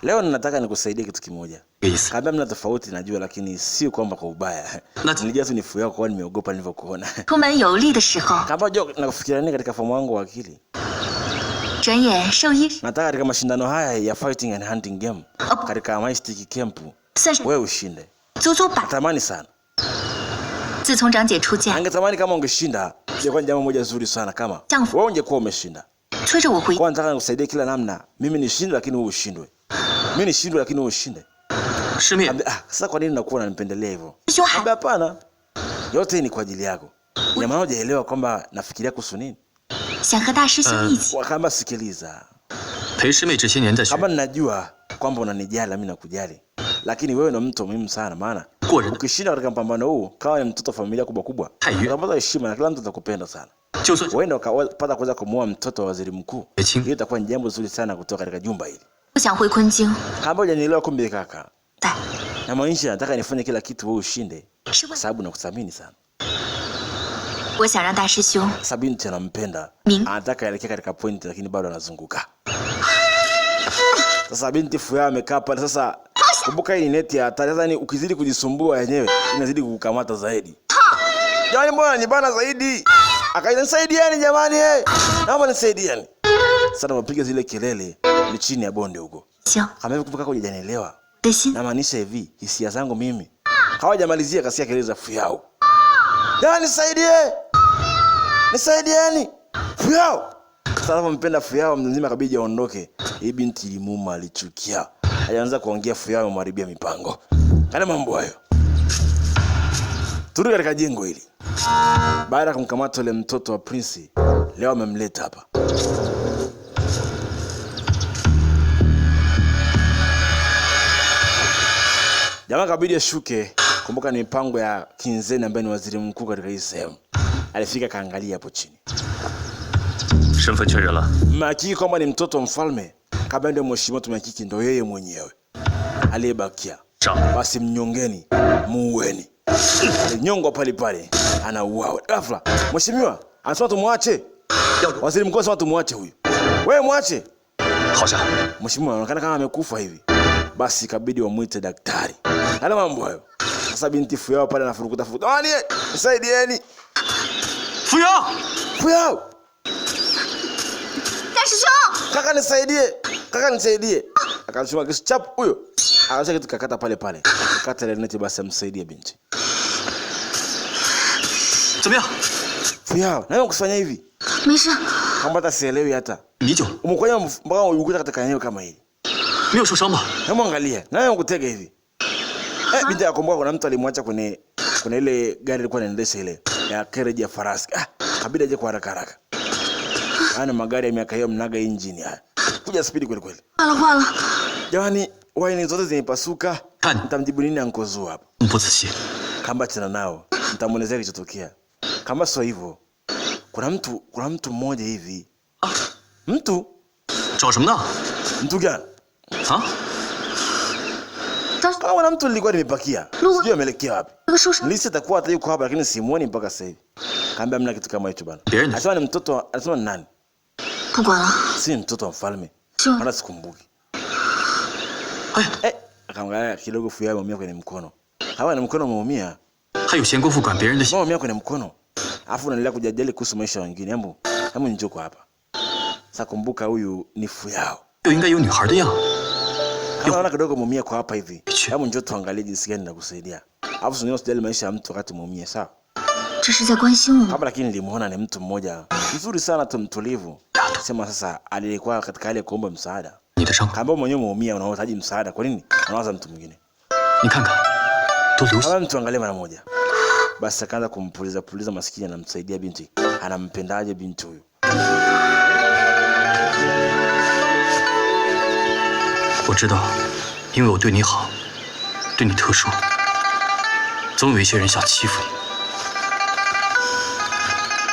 Leo ninataka nikusaidie kitu kimoja. Kaambia mna tofauti najua, lakini sio kwamba kwa ubaya. Nilijua tu ni Fuyao kwa nimeogopa nilivyokuona. Kama jo nakufikiria nini katika fomu wangu wa akili? Nataka katika mashindano haya ya fighting and hunting game, katika Mystic Camp, wewe ushinde. Natamani sana. Angetamani kama ungeshinda, ingekuwa jambo moja zuri sana kama wewe ungekuwa umeshinda. Kwa nataka nikusaidie kila namna. Mimi nishinde lakini wewe ushindwe. Mimi nishindwe lakini wewe ushinde. 师妹， Ambia, ah, sasa kwa nini nakuwa unanipendelea hivyo? 师兄还 Ambia hapana. Yote ni kwa ajili yako. Ina maana hujaelewa kwamba nafikiria kuhusu nini? 想和大师兄一起。 Kama sikiliza. 陪师妹这些年在学 Kama ninajua kwamba unanijali mimi nakujali. Lakini wewe ndo mtu muhimu sana maana 过人， ukishinda katika mpambano huu kama ni mtoto wa familia kubwa kubwa, Hai. utapata heshima na kila mtu atakupenda sana. 就算 Wewe ndio ukapata kuweza kumuoa mtoto wa waziri mkuu. 结亲 Hiyo itakuwa ni jambo zuri sana kutoka katika jumba hili. 不想回昆京， Kama hujanielewa kumbe kaka. 在 Na maisha nataka nifanye kila kitu wewe ushinde 是 kwa 为 sababu nakuthamini sana. 我想让大师兄 Sasa binti anampenda, Ming. anataka aelekee katika point, lakini bado anazunguka. Sasa binti Fuya amekaa pale. Sasa kumbuka hii ni neti ya hatari. Sasa ni ukizidi kujisumbua yenyewe inazidi kukukamata zaidi. Jamani, mbona nibana zaidi? Akaita nisaidieni jamani, eh, naomba nisaidieni. Sasa napiga zile kelele ni chini ya bonde huko. 行 Kama hivi kumbuka, hujanielewa. 的心 Namaanisha hivi, hisia zangu mimi. Hawajamalizia kasikia kelele za Fuyao. Jamani nisaidie! Nisaidieni! Fuyao! Sasa anapompenda Fuyao mzima kabidi aondoke. Hii binti ilimuuma, alichukia. Alianza kuongea Fuyao amemharibia mipango. Kana mambo hayo. Turudi katika jengo hili. Baada ya kumkamata yule mtoto wa prinsi, leo amemleta hapa. Jamaa kabidi ashuke. Kumbuka ni mipango ya Kinzeni ambaye ni waziri mkuu katika hii sehemu. Alifika kaangalia hapo chini. 身份确认了， Mmehakiki kwamba ni mtoto wa mfalme? Kama ndio mheshimiwa, tumehakiki ndio yeye mwenyewe aliyebakia. 上 Basi mnyongeni, muueni. Alinyongwa pale pale, anauawa ghafla. Mheshimiwa anasema tumwache, 要不 waziri mkuu anasema tumwache huyu. Wewe mwache. 好像 Mheshimiwa anaonekana kama amekufa hivi. Basi ikabidi wamwite daktari. Hana mambo hayo. Sasa binti Fuyao pale anafurukuta furukuta. Jamani, nisaidieni. 扶摇， Fuyao, 大师兄， kaka nisaidie. Kaka nisaidie. Akamchoma kisu chap huyo. Akasha kitu kakata pale pale. Kata ile neti basi amsaidie binti. 怎么样？ Fuyao, na wewe kufanya hivi? 没事， Kama hata sielewi hata. 米酒 Umekuja mpaka ukuta katika eneo kama hili. 没有受伤吧？ Hebu angalia. Na wewe ukutega hivi. Eh, binti akumbuka kuna mtu alimwacha kwenye kuna ile gari ilikuwa inaendesha ile ya carriage ya farasi. Ah, kabidi aje kwa haraka haraka. Haya magari ya miaka hiyo mnaga engine haya. Kuja spidi kweli kweli. 坏了坏了， Jamani, waini zote zimepasuka. Kani. Nitamjibu nini Uncle Zuu hapa? 不仔细， Kamba chana nao, nitamuelezea kilichotokea. Kama sio hivyo, kuna mtu mmoja hivi. Mtu? 找什么呢？ Mtu gani? 啊， 大 Kama kuna mtu nilikuwa nimepakia. Lu- Sijui ameelekea wapi. 那个受伤 Nilisi atakuwa hata yuko hapa lakini simuoni mpaka sasa hivi. Kaambia hamna kitu kama hicho bana. Bien. Anasema ni mtoto, anasema ni nani? 不管了， Si mtoto wa mfalme. Sio. Wala sikumbuki. 哎， Eh, akaangalia kidogo Fuyao ameumia kwenye mkono. Hawa ni mkono umeumia. 还有闲工夫管别人的心， Umeumia kwenye mkono. Alafu unaendelea kujadili kuhusu maisha ya wengine. Hebu, hebu njoo kwa hapa. Sasa kumbuka huyu ni Fuyao. 就应该有女孩的样。 Kama unaona kidogo umeumia kwa hapa hivi. Chi. Hebu njoo tuangalie jinsi gani nakusaidia. Alafu usijali usijali maisha ya mtu wakati umeumia, sawa? 这是在关心我吗？ Hapa lakini nilimuona ni mtu mmoja mzuri sana tu mtulivu. Sema sasa alikuwa katika hali ya kuomba msaada. 你的伤口， Kama mwenyewe umeumia unahitaji msaada, kwa nini unawaza mtu mwingine? 你看看，都流血。 Kama mtu angalie mara moja. Basi akaanza kumpuliza puliza, maskini anamsaidia binti. Anampendaje binti huyu? 我知道，因为我对你好，对你特殊，总有一些人想欺负你。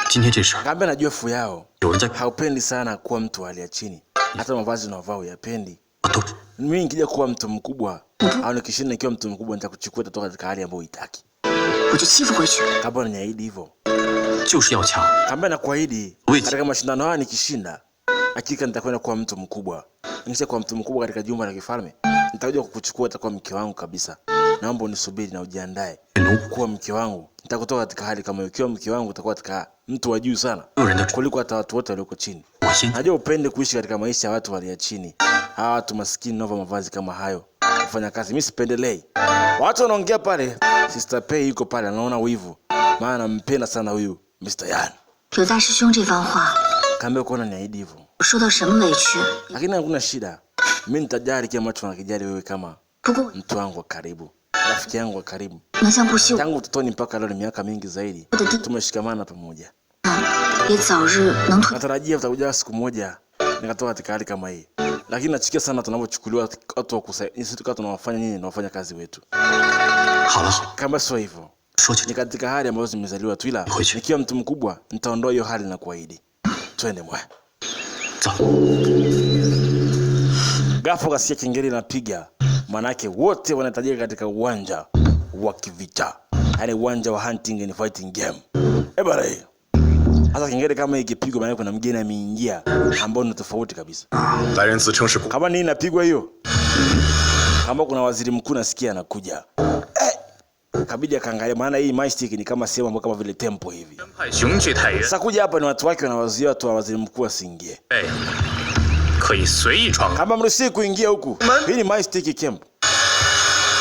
今天这事儿， Akaambia najua Fuyao 有人在 haupendi sana kuwa mtu wa hali ya chini. Hata mavazi unavaa huyapendi. 都 Mimi nikija kuwa mtu mkubwa au nikishinda nikiwa mtu mkubwa nitakuchukua utatoka katika hali ambayo uitaki. 我就欺负回去。 Kama unaniahidi hivyo. 就是要强， Kaambia nakuahidi Wait. katika mashindano haya nikishinda, hakika nitakwenda kuwa mtu mkubwa. Nikisha kuwa mtu mkubwa katika jumba la kifalme, nitakuja kukuchukua, utakuwa mke wangu kabisa. Naomba unisubiri na ujiandae 奴 kuwa mke wangu. Nitakutoka katika hali kama hiyo. Ukiwa mke wangu utakuwa katika mtu wa juu sana 没有人的 kuliko hata watu wote walioko chini. 我心 Najua upende kuishi katika maisha ya watu walio chini, hawa watu maskini wanaovaa mavazi kama hayo kufanya kazi. Mimi sipendelei. Watu wanaongea pale, Sister Pei yuko pale anaona wivu, maana nampenda sana huyu Mr. Yan. 有大师兄这番话， Kaambia uko unaniahidi hivyo, 我受到什么委屈？ lakini hakuna shida, mimi nitajali kile ambacho unakijali wewe kama 不过 Mtu wangu wa karibu, rafiki yangu wa karibu, 能像不惜我 tangu utotoni mpaka leo ni miaka mingi zaidi, 的弟 tumeshikamana pamoja. 也早日能退。 Natarajia utakuja siku moja nikatoka katika hali kama hii, lakini nachukia sana tunavyochukuliwa watu wa kusaidia sisi, tukawa tunawafanya nyinyi na wafanya kazi wetu. 好了好了， Kama sio hivyo, 说去 ni katika hali ambazo zimezaliwa tu, ila nikiwa mtu mkubwa nitaondoa hiyo hali na kuahidi. Twende mwa. 走。 Ghafla kasikia kengele inapiga, manake wote wanahitajika katika uwanja wa kivita, yaani uwanja wa hunting and fighting game. Eh bana, hii sasa kengele kama ikipigwa, maanake kuna mgeni ameingia ambao ni tofauti kabisa. 来人自称是古 Kama nini inapigwa hiyo? Kama kuna waziri mkuu nasikia anakuja. Kabidi akaangalia, maana hii Mystic ni kama sehemu ambayo kama vile tempo hivi. 派雄踞太原， Sasa kuja hapa ni watu wake wanawazuia watu wa waziri mkuu asiingie. 哎，可以随意闯 Kama mruhusi kuingia huku. Hii ni Mystic Camp.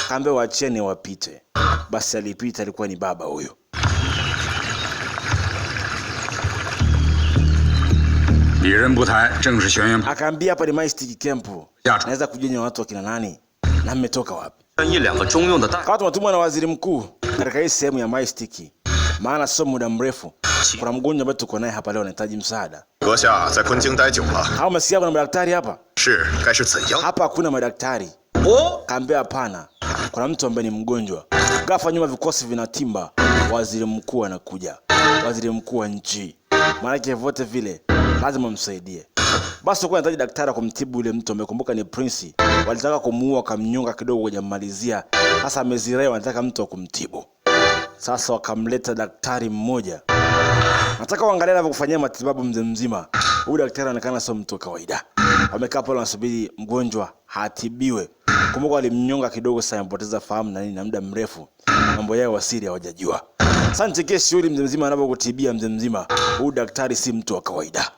Kaambia waacheni wapite. Basi alipita, alikuwa ni baba huyo. 鄙人不才，正是轩辕派 Akaambia hapa ni Mystic Camp. Ya. Naweza kujua ni watu wakina nani na mmetoka wapi? 一两个中用的大 Kama tumetumwa na waziri mkuu katika hii sehemu ya Mystic, maana sio muda mrefu kuna mgonjwa ambaye tuko naye hapa leo anahitaji msaada. 阁下在昆京待久了， Kama umesikia kuna madaktari hapa? 是该是怎样？ Hapa hakuna madaktari. Kaambia hapana, kuna mtu ambaye ni mgonjwa. Ghafla nyuma vikosi vinatimba, waziri mkuu anakuja, waziri mkuu wa nchi. Maanake vote vile lazima msaidie. Basi walikuwa wanahitaji daktari wa kumtibu yule mtu ambaye, kumbuka ni prince. Walitaka kumuua wakamnyonga kidogo hajamalizia. Sasa amezirai, wanataka mtu wa kumtibu. Sasa wakamleta daktari mmoja. Nataka uangalie anavyokufanyia matibabu mzee mzima. Huyu daktari anaonekana sio mtu wa kawaida. Wamekaa pale wanasubiri mgonjwa hatibiwe. Kumbuka walimnyonga kidogo, sasa amepoteza fahamu na nini na muda mrefu. Mambo yao wasiri hawajajua. Sasa nichekie shughuli mzee mzima anavyokutibia mzee mzima. Huyu daktari si mtu wa kawaida.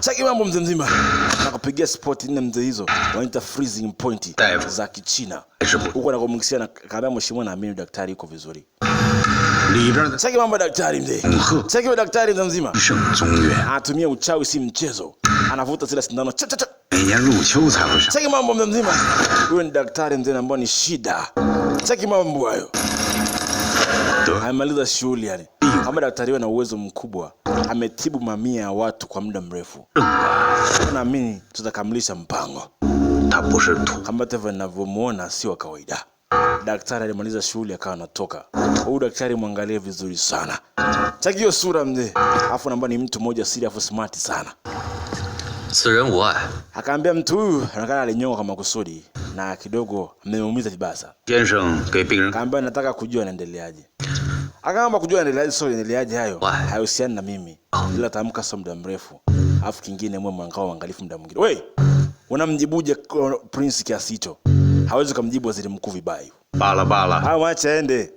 Cheki mambo mzee mzima. Nakupigia spot nne mzee hizo. Wanaita freezing point za Kichina. Huko anakomkisia na kaambia mheshimiwa, naamini daktari yuko vizuri. 里边的 Cheki mambo ya daktari mzee. Cheki wa daktari mzee mzima. 圣宗院， Anatumia uchawi si mchezo. Anavuta zile sindano. Cha cha cha. 每年入秋才会上。 Cheki mambo mzee mzima. Huyo ni daktari mzee ambaye ni shida. Cheki mambo hayo. Amemaliza shughuli yani. Kama daktari na uwezo mkubwa, ametibu mamia ya watu kwa muda mrefu. Naamini tutakamilisha mpango. 他不是土， Kama hata ninavyomuona si wa kawaida. Daktari alimaliza shughuli akawa anatoka. Huyu daktari mwangalie vizuri sana. Cheki hiyo sura mzee. Alafu naomba ni mtu mmoja siri afu smart sana. 此人无碍， Akaambia mtu huyu anaonekana alinyongwa kwa makusudi na kidogo amemuumiza vibaya sana. 先生给病人 Akaambia nataka kujua anaendeleaje. Akaomba kujua anaendeleaje, sio anaendeleaje hayo hayahusiani na mimi. Ila tamka sio muda mrefu. Alafu kingine mwe mwangao uangalifu muda mwingine. We, unamjibuje Prince kiasi hicho? Hawezi kumjibu waziri mkuu vibaya hivyo. 罢了罢了， Haya, mwache aende.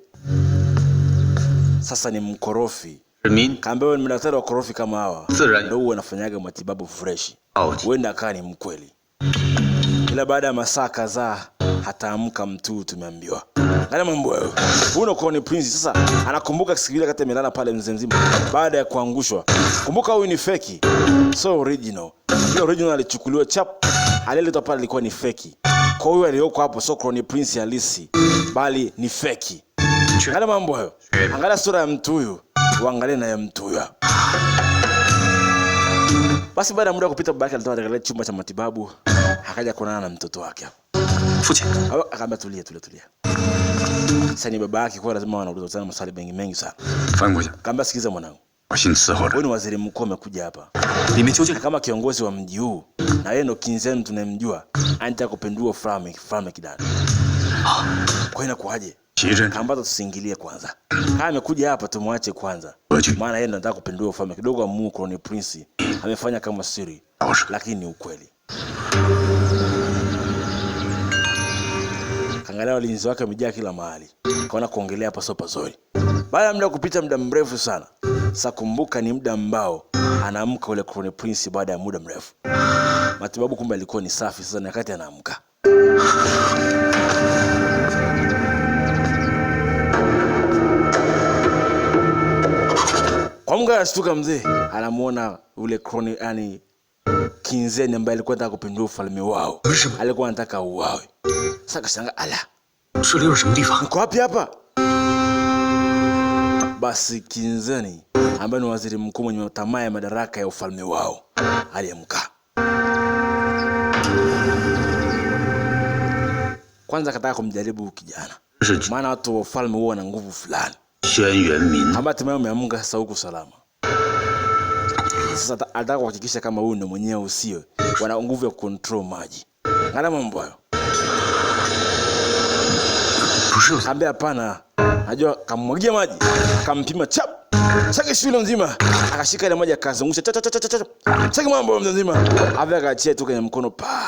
Sasa ni mkorofi. 是民 Kaambia wewe ni madaktari wa korofi kama hawa. 自然 Ndio huwa wanafanyaga matibabu fresh. 傲气。 Huenda akawa ni mkweli. Ila baada ya masaa kadhaa hataamka mtu, tumeambiwa. Angalia mambo hayo. Huyu unakuwa ni prince sasa, anakumbuka siku ile kati amelala pale mzee mzima baada ya kuangushwa. Kumbuka huyu ni feki, so original. Yule original alichukuliwa chap, aliyeletwa pale alikuwa ni feki. Kwa hiyo aliyoko hapo sio Crown Prince halisi, bali ni feki. Angalia mambo hayo. Angalia sura ya mtu huyu, uangalie na ya mtu huyu hapa. Basi baada ya muda kupita, babake alitoka katika chumba cha matibabu, akaja kuonana na mtoto wake hapo. 父亲， Akaambia tulia, tulia, tulia. Sasa ni baba yake, kwa lazima wanauliza sana maswali mengi mengi sana. 翻过去， Akaambia sikiza mwanangu, 小心伺候着 wewe。ni waziri mkuu amekuja hapa 里面究竟 na kama kiongozi wa mji huu, na yeye ndo kinzeni tunayemjua, anataka kupindua ufalme kidani. Kwa hiyo inakuwaje? 奇珍， Kaambia tusiingilie kwanza. Kama amekuja hapa tumwache kwanza. Maana yeye ndo anataka kupindua ufalme kidogo, amuue Crown Prince. Amefanya kama siri, 老实 lakini ni ukweli. Kaangalia walinzi wake wamejaa kila mahali, kaona kuongelea hapa sio pazuri. Baada ya muda kupita, muda mrefu sana. Sasa kumbuka, ni muda ambao anaamka ule Crown Prince baada ya muda mrefu. Matibabu kumbe alikuwa ni safi, sasa ni wakati anaamka. Kwa mga anashtuka mzee, anamuona ule Crown, yani King Kinzeni ambaye alikuwa anataka kupindua ufalme wao. Alikuwa anataka uawe. Sasa akashangaa, ala, niko wapi hapa? Basi Kinzeni ambaye ni waziri mkuu mwenye tamaa ya madaraka ya ufalme wao aliamka. Kwanza akataka kumjaribu kijana, maana watu wa ufalme huwa na nguvu fulani. Ambaye hatimaye umeamka sasa huko salama. Sasa anataka kuhakikisha kama huyu ndio mwenyewe usiwe wana nguvu ya control maji. Ngana mambo hayo. Ambia hapana. Najua kamwagia maji, akampima chap. Chake shule nzima, akashika ile maji akazungusha cha cha cha cha cha. Chake mambo mzima. Avya akaachia tu kwenye mkono pa.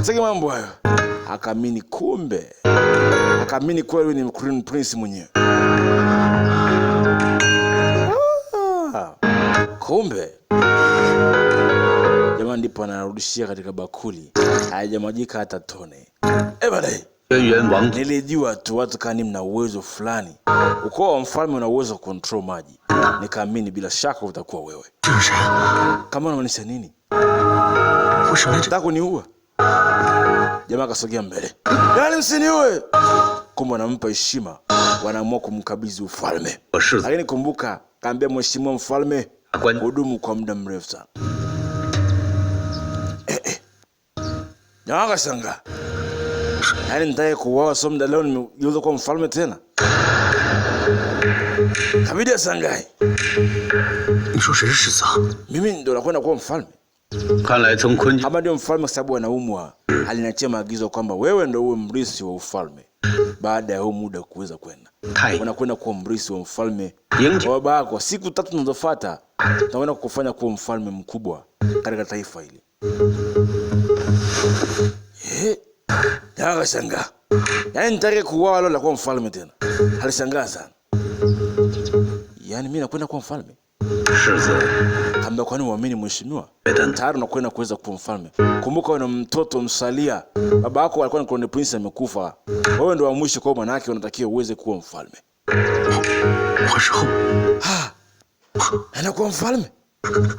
Chake mambo hayo. Akaamini kumbe. Akaamini kweli ni Crown Prince mwenyewe. Kumbe jamaa ndipo anarudishia katika bakuli, haijamwagika hata tone. Nilijua tu watu kani mna uwezo fulani. Ukoo wa mfalme una uwezo wa control maji. Nikaamini bila shaka utakuwa wewe. Kama unamaanisha nini? Unataka kuniua? Jamaa akasogea mbele. Yaani msiniue. Kumbe wanampa heshima, wanaamua kumkabidhi ufalme. Lakini kumbuka, kaambia mheshimiwa mfalme hudumu kwa muda mrefu sana. Jamaa akashangaa. Yaani nitaka kuuawa so muda leo nimegeuza kuwa mfalme tena. Kabidi ashangae. Mimi ndo nakwenda kuwa mfalme. Kama ndio mfalme sababu anaumwa, aliniachia maagizo kwamba wewe ndo uwe mrithi wa ufalme. Baada ya huu muda kuweza kwenda, unakwenda kuwa mrithi wa mfalme wa baba yako. Siku tatu zinazofuata tunakwenda kukufanya kuwa mfalme mkubwa katika taifa hili. Akashangaa. Yaani nitake kuuawa leo la kuwa mfalme tena. Alishangaa sana. Yaani mimi nakwenda kuwa mfalme? Kamba kwani uamini mheshimiwa? Tayari unakwenda kuweza kuwa mfalme. Kumbuka wewe ni mtoto msalia. Baba yako alikuwa ni Crown Prince amekufa. Wewe ndio wa mwisho, kwa maana yake unatakiwa uweze kuwa mfalme. Ha! Anakuwa mfalme?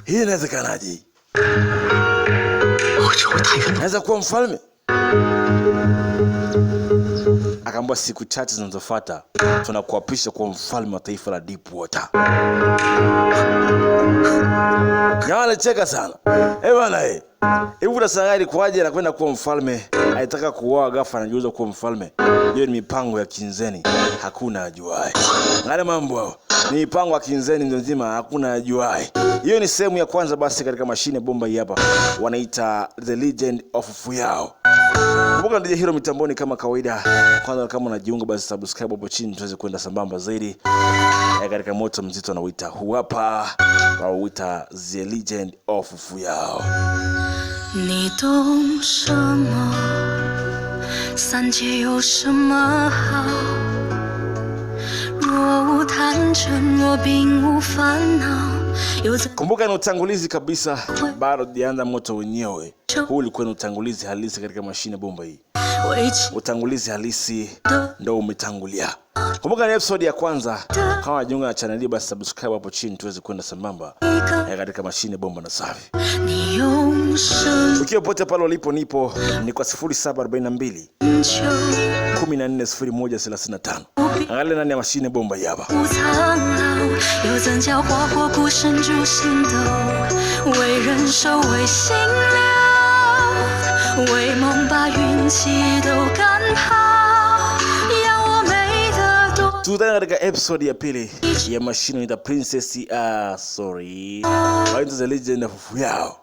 Hii inawezekanaje? Naweza kuwa mfalme? Akaambiwa siku chache zinazofuata tunakuapisha kuwa mfalme wa taifa la Deep Water. Jamaa alicheka sana. Bwana Hebu unashangaa ilikuwaje anakwenda kuwa mfalme? Alitaka kuuawa ghafla anageuza kuwa mfalme. Hiyo ni mipango ya Kinzeni, hakuna ajuaye. Ngale mambo hayo. Ni mipango ya Kinzeni nzima, hakuna ajuaye. Hiyo ni sehemu ya kwanza basi katika mashine bomba hii hapa. Wanaita The Legend of Fuyao. Kumbuka DJ Hero mitamboni kama kawaida. Kwanza kama unajiunga basi subscribe hapo chini tuweze kwenda sambamba zaidi. Katika moto mzito anauita huu hapa, wauita The Legend of Fuyao. 你懂什么？三界有什么好？若无贪嗔，若并无烦恼。 Kumbuka ni utangulizi kabisa, bado hujaanza moto wenyewe. Huu ulikuwa ni utangulizi halisi katika mashine bomba hii. Utangulizi halisi ndio umetangulia. Kumbuka ni episode ya kwanza. Kama unajiunga na channel hii basi subscribe hapo chini tuweze kwenda sambamba katika mashine bomba na safi. Ukiwa popote pale ulipo nipo ni kwa 0742 140135. Angalia ndani ya mashine bomba hii hapa. 又怎教花火孤身逐星斗？为人守，为心流，为梦把运气都赶跑。要我美得多。 Tukutane katika episode ya pili ya mashine ya Princess, sorry, The Legend of Fuyao.